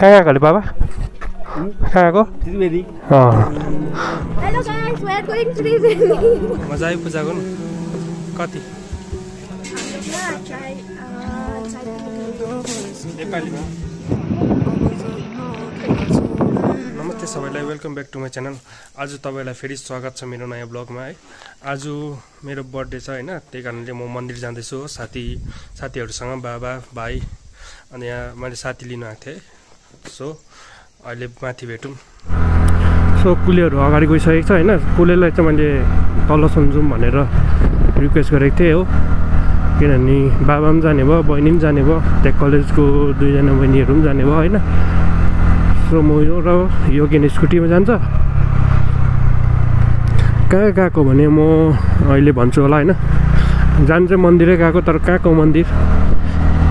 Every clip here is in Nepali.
कहाँ गएको अरे बाबा? कहाँ गएको? Trivedi. Hello guys, we are going to Triveni. मजा आयो पूजा गर्नु? कति? नेपालीमा। नमस्ते सबैलाई, welcome back to my channel. आज तपाईँलाई फेरि स्वागत छ मेरो नयाँ ब्लगमा है। आज मेरो बर्थडे छ होइन, त्यही कारणले म मन्दिर जाँदैछु साथीहरूसँग, बाबा भाइ अनि यहाँ मैले साथी लिनु आएको थिएँ। सो अहिले माथि भेटौँ। सो कुलेहरू अगाडि गइसकेको छ होइन। कुलेलाई चाहिँ मैले तल सम्झौँ भनेर रिक्वेस्ट गरेको थिएँ हो, किनभने बाबा पनि जाने भयो, बहिनी पनि जाने भयो, त्यहाँ कलेजको दुईजना बहिनीहरू पनि जाने भयो होइन। सो म र योगेन स्कुटीमा जान्छ। कहाँ गएको भने म अहिले भन्छु होला होइन। जान चाहिँ मन्दिरै गएको, तर कहाँको मन्दिर,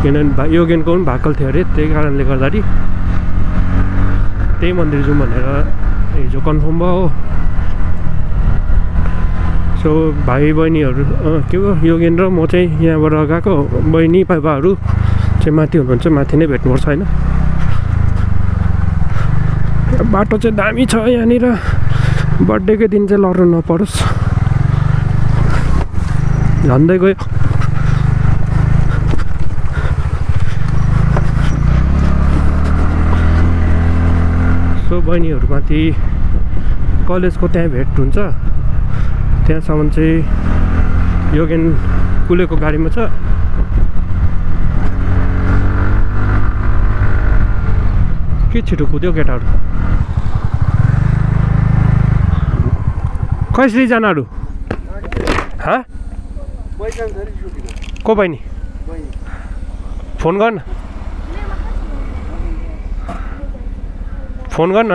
किनभने योगेनको पनि भाकल थियो अरे, त्यही कारणले गर्दाखेरि त्यही मन्दिर जाउँ भनेर हिजो कन्फर्म भयो हो। सो भाइ बहिनीहरू के हो, योगेन र म चाहिँ यहाँबाट गएको, बहिनी बाबाहरू चाहिँ माथि हुनुहुन्छ, माथि नै भेट्नुपर्छ होइन। बाटो चाहिँ दामी छ यहाँनिर, बर्थडेकै दिन चाहिँ लड्नु नपरोस्। झन्डै गयो। सो बहिनीहरू माथि कलेजको त्यहाँ भेट हुन्छ, त्यहाँसम्म चाहिँ योगेन कुलेको गाडीमा छ। के छिटो कुद्यो केटाहरू, कसरी जानाहरू? को बहिनी? फोन गर्न, फोन गर्न।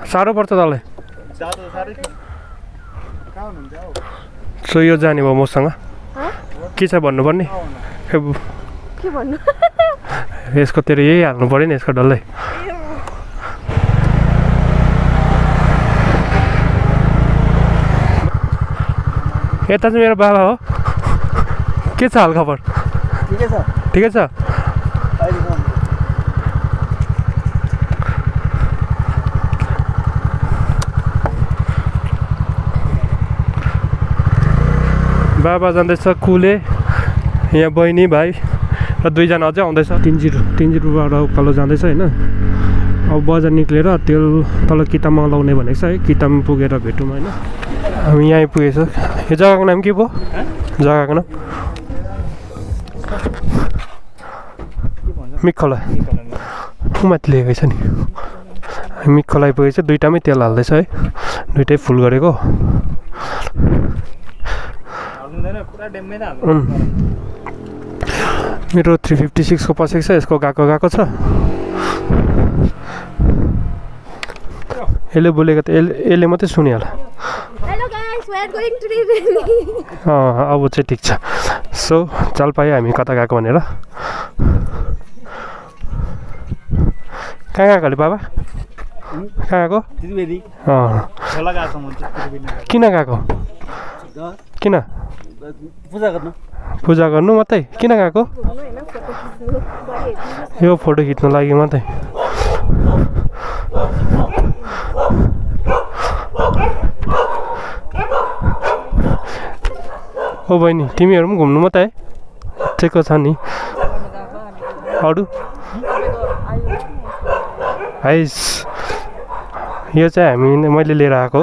साह्रो पर्छ तँलाई? सो यो जाने भयो मसँग, के छ भन्नुपर्ने? के भन्नु? यसको तेरो यही हाल्नु पऱ्यो नि, यसको डल्लै। यता चाहिँ मेरो बाबा हो। के छ हालखबर? ठिकै छ। ठिकै छ। बाबा जाँदैछ कुले, यहाँ बहिनी भाइ र दुईजना अझै आउँदैछ। 30बाट उकालो जाँदैछ होइन। अब बजार निक्लेर तेल तल किताबमा लाउने भनेको छ है, किताबमा पुगेर भेटौँ होइन। हामी यहाँ आइपुगेछ। यो जग्गाको नाम के भयो? जग्गाको नाम मिक्खोला। माथि लेखेको छ नि। मिक्खोला आइपुगेछ। दुइटामै तेल हाल्दैछ है, दुइटै फुल गरेको। मेरो 356 को पसेको छ, यसको गएको छ। यसले बोलेको त यसले मात्रै सुन्यो होला। Hello guys, we are going to Triveni. अब चाहिँ ठिक छ। सो चाल पायो हामी कता गएको भनेर। कहाँ गएको अरे बाबा? कहाँ गएको? त्रिवेदी। किन गएको? किन? पूजा गर्नु। पूजा गर्नु मात्रै? किन गएको? यो फोटो खिच्नु लागि मात्रै। ओ बहिनी, तिमीहरू पनि घुम्नु मात्रै है? यतिको छ नि अरू? हाइस, यो चाहिँ मैले लिएर आएको।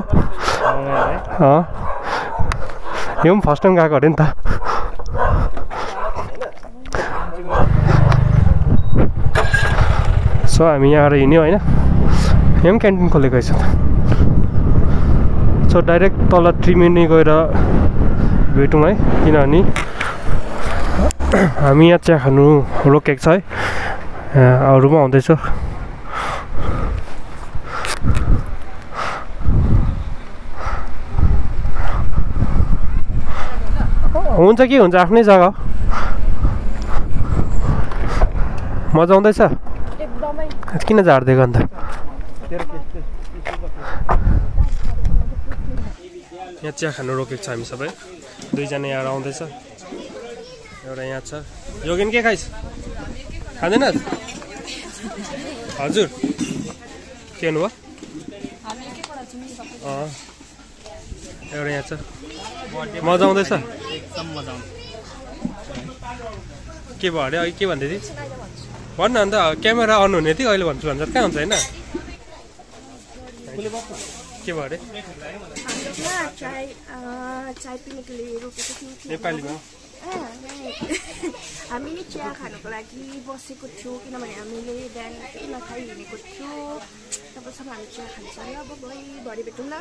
यो पनि फर्स्ट टाइम गएको अरे नि त। सो हामी यहाँबाट हिँड्यौँ होइन। यहाँ पनि क्यान्टिन खोलेको रहेछ त। सो डाइरेक्ट तल त्रिवेणी गएर भेटौँ है, किनभने हामी यहाँ चिया खानु रोकेको छ है। अरू पनि आउँदैछ। हुन्छ कि हुन्छ, आफ्नै जग्गा हो। मजा आउँदैछ? किन झार्दिएको अन्त? यहाँ चिया खानु रोकेको छ हामी सबै। दुईजना यहाँ आउँदैछ। एउटा यहाँ छ योगिन के खाइस् खाँदैन हजुर के भन्नुभयो एउटा यहाँ छ मजा आउँदैछ के भयो अरे अघि के भन्दै थिइस् भन्न अन्त क्यामेरा अन हुने थियो अहिले भन्छु भन्छ कहाँ हुन्छ होइन के भयो अरे नेपालीमा हामीले चिया खानुको लागि बसेको थियौँ किनभने हामीले बिहान केही नखाइ हिँडेको थियौँ तबसम्म हामी चिया खान्छ ल अब भरे भेटौँ न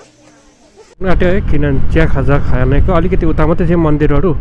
आँट्यो है किनभने चिया खाजा खानेको अलिकति उता मात्रै थियो मन्दिरहरू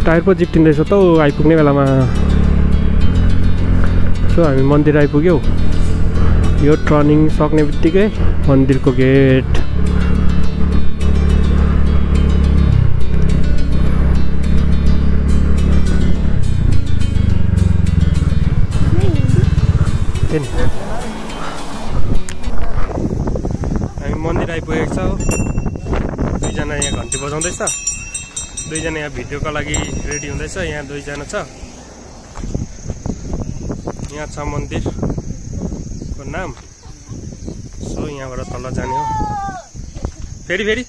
टायर पो चिप्टिँदैछ त आइपुग्ने बेलामा सो हामी मन्दिर आइपुग्यौँ यो टर्निङ सक्ने बित्तिकै मन्दिरको गेट हामी मन्दिर आइपुगेको छ दुईजना यहाँ घन्टी बजाउँदैछ दुईजना यहाँ भिडियोको लागि रेडी हुँदैछ यहाँ दुईजना छ यहाँ छ मन्दिरको नाम सो यहाँबाट तल जाने हो फेरि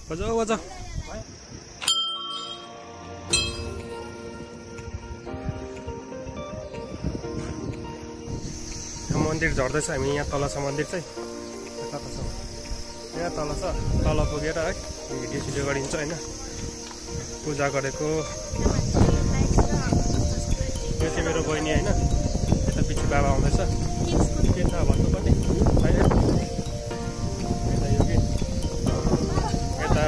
बजाऊ मन्दिर झर्दैछ हामी यहाँ तल छ मन्दिर चाहिँ कता छ यहाँ तल छ तल पुगेर है भिडियो सिडियो गरिन्छ होइन पूजा गरेको यो चाहिँ मेरो बहिनी होइन यता पछि बाबा आउँदैछ के छ भन्नुपर्ने होइन यता यो कि यता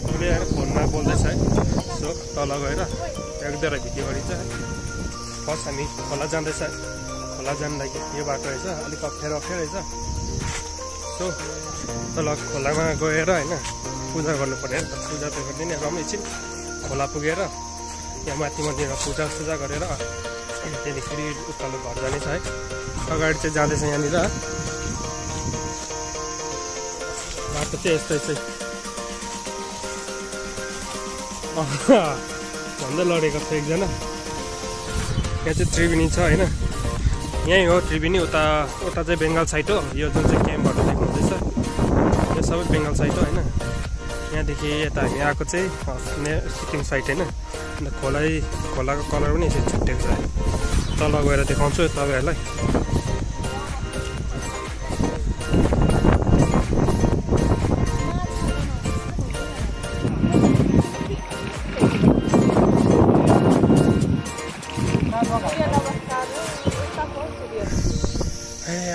उसले फोनमा बोल्दैछ है सो तल गएर एक दुईवटा भिडियो गरिन्छ फर्स्ट हामी खोला जाँदैछ खोला जानु लागि यो बाटो रहेछ अलिक अप्ठ्यारो रहेछ सो तल खोलामा गएर होइन पूजा गर्नुपर्ने पूजा त गर्दैन रम एकछिन खोला पुगेर यहाँ माथि मन्दिरमा पूजा गरेर त्यहाँदेखि फेरि उकालो घर जानेछ है अगाडि चाहिँ जाँदैछ यहाँनिर बाटो चाहिँ यस्तै चाहिँ भन्दै लडेको छ एकजना यहाँ चाहिँ त्रिवेणी छ होइन यहीँ हो त्रिवेणी उता चाहिँ बेङ्गाल साइड हो यो जुन चाहिँ क्याम्पहरू देख्नुहुँदैछ यो सबै बेङ्गाल साइड हो होइन यहाँदेखि यता हामी आएको चाहिँ सिक्किम साइड होइन अन्त खोलाको कलर पनि यसरी छुट्टिएको छ तल गएर देखाउँछु तपाईँहरूलाई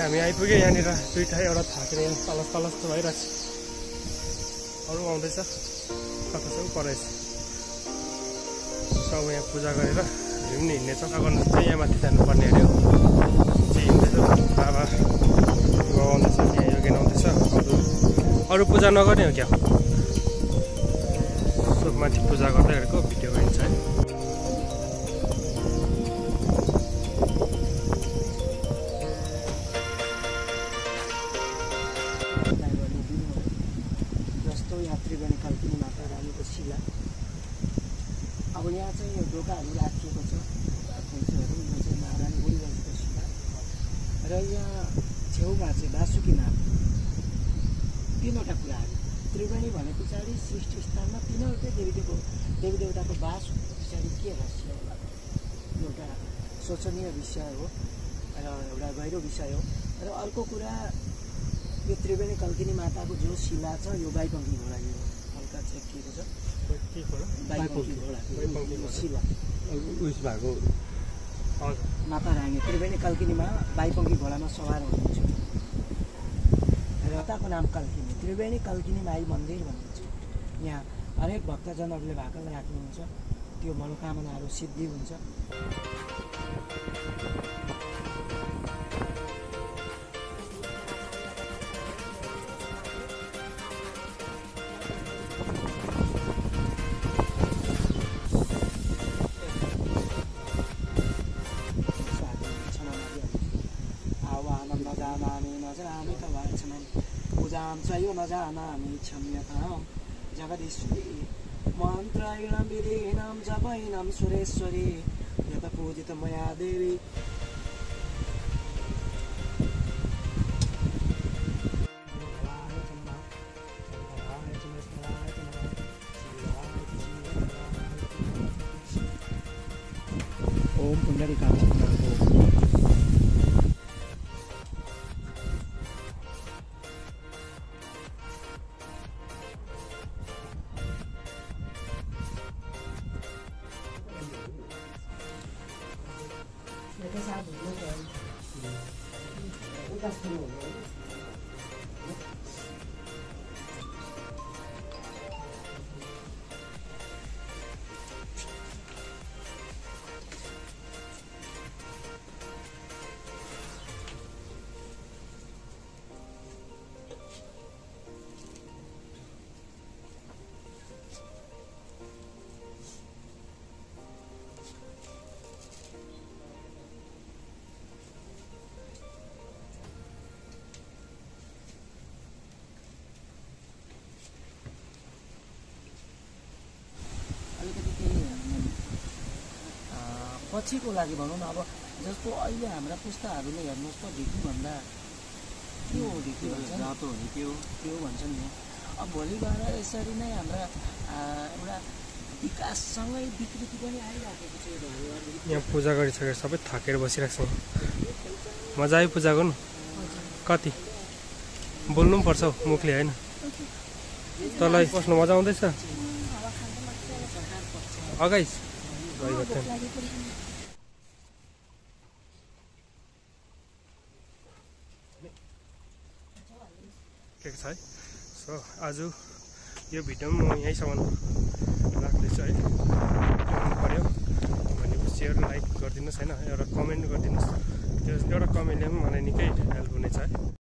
हामी आइपुग्यो यहाँनिर दुईवटा एउटा थाकेर यहाँ तलस भइरहेको छ अरू आउँदैछ कता चाहिँ परेछ सब यहाँ पूजा गरेर हामी पनि हिँड्नेछ गर्नु चाहिँ यहाँ माथि जानुपर्ने अरे हो चाहिँ हिँड्दैछ बाबा आउँदैछ यहाँ योगिन आउँदैछ अरू पूजा नगर्ने हो क्या सो माथि पूजा गर्दै गरेको भिडियो गरिन्छ है त्रिवेणी कालकिनी माता रानीको शिला अब यहाँ चाहिँ यो ढोकाहरू राखिएको छ फुलहरू यो चाहिँ महारानी बुढीबाबुको शिला र यहाँ छेउमा चाहिँ वासुकीनाथ तीनवटा कुराहरू त्रिवेणी भने पछाडि सृष्टि स्थानमा तीनवटै देवी देवताको वास पछाडि के रहस्य होला एउटा शोचनीय विषय हो र एउटा गहिरो विषय हो र अर्को कुरा यो त्रिवेणी कालकिनी माताको जो शिला छ यो बाइपङ्खी घोडा यो हल्का चेकिएको छ बाइपङ्खी घोडा शिला उस भएको माता रानी त्रिवेणी कालकिनीमा बाइपङ्खी घोडामा सवार हुनुहुन्छ र माताको नाम कालकिनी त्रिवेणी कालकिनी माई मन्दिर भनिन्छ यहाँ हरेक भक्तजनहरूले भाकल राख्नुहुन्छ त्यो मनोकामनाहरू सिद्धि हुन्छ। आह्वानं न जानामि न जानामि तवार्चनं पूजां च यो न जानामि क्षम्यतां जगदीश्वरी मन्त्रैणं विधिनां जपैनं सुरेश्वरी यत पूजित मया देवी। ओम पुण्डरीकाक्ष पछिको लागि भनौँ न। अब जस्तो अहिले हाम्रा पुस्ताहरूले हेर्नुहोस् त ढिकी भन्दा के हो ढिकी भन्छ जातो हो नि त्यो भन्छन् नि। अब भोलि गएर यसरी नै हाम्रा एउटा विकाससँगै विकृति पनि आइराखेको छ। यहाँ पूजा गरिसकेर सबै थकेर बसिरहेको छ। मजा आयो पूजा गर्नु? कति बोल्नु पनि पर्छ हौ, मुखले होइन। तँलाई बस्नु मजा आउँदैछ? अगाइ गएको थियो के छ है। सो आज यो भिडियो म यहीँसम्म राख्दैछु है। मन पर्यो भनेको सेयर लाइक गरिदिनुहोस् होइन, एउटा कमेन्ट गरिदिनुहोस्। त्यो एउटा कमेन्टले पनि मलाई निकै हेल्प हुनेछ है।